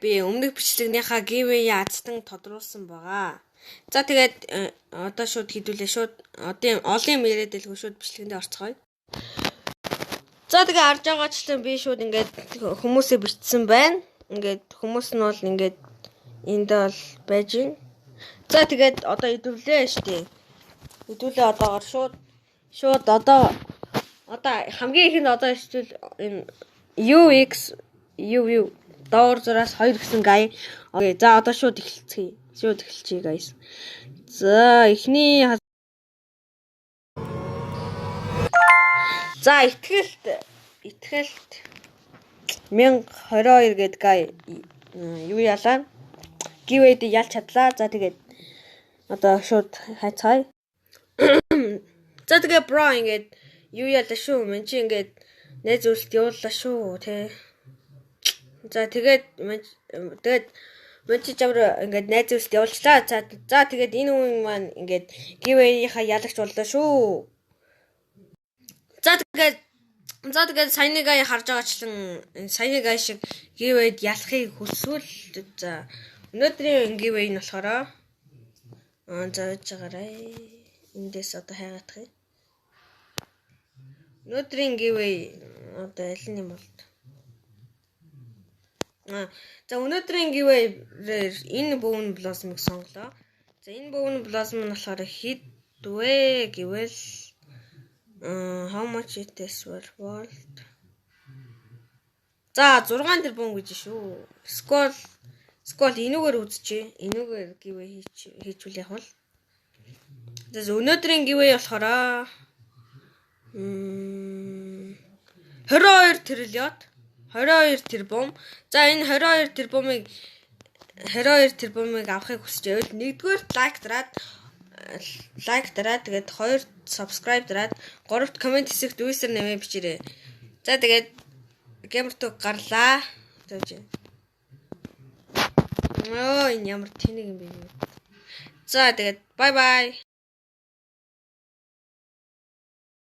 Би өмнөх бичлэгнийхаа giveaway азтан тодруулсан байгаа. За, тэгээд одоо шууд хэдүүлээ, шууд одоо олон юм яриад дэлгүй, шууд бичлэгэндээ орцгоё. За, тэгээ харж байгаачлан би шууд ингээд хүмүүсээ бичсэн байна. Ингээд хүмүүс нь бол ингээд энд бол байж байна. За, тэгээд одоо хэдүүлээ штэ. Хэдүүлээ одоогор шууд одоо хамгийн ихэнд одоо эсвэл энэ UX UU доор зураас 2 гэсэн guy. Okay, за, одоо шууд эхэлцгээе. Шууд эхэлчихье, guys. За, эхний. За, ихтгэлт 1022 гээд guy юу ялаа? Giveaway ялж чадлаа. За, тэгээд одоо шууд хайцгаая. За, тэгээ bro, ингээд юу ялаа шүү. Мэн чи ингээд найз зүйлд явууллаа шүү, тэ. За, тэгээд мэн чи жавар ингээд найз зүйлд явуулчлаа. За, тэгээд энэ хүн маань ингээд giveaway-ийнхаа ялагч боллоо шүү. За, тэгээд саяны guy харж байгаачлан энэ саяны guy шиг giveaway-д ялахыг хүсвэл, за, өнөөдрийн giveaway нь болохоор за, байж байгаарай. Эндээс одоо хайгаадах юм. Өнөөдрийн giveaway одоо аль нь юм бол? За, өнөөдрийн giveaway-ээр энэ Bone Blossom-ыг сонголоо. За, энэ Bone Blossom нь болохоор хэд вэ гэвэл how much it is worth? За, 6 тэрбум гэж шүү. Сквал энүүгээр үзчихье. Энүүгээр giveaway хийчихвэл яг бол. За, өнөөдрийн giveaway болохоор 22 триллион, 22 тэрбум. За, энэ 22 тэрбумыг авахыг хүсэж байвал нэгдүгээр лайк дараад, тэгээд хоёр subscribe дараад, гуравт comment хэсэгт user name бичээрэй. За, тэгээд gamer tag гарлаа. За. Өө, энэ ямар тэнэг юм бэ? За, тэгээд bye bye.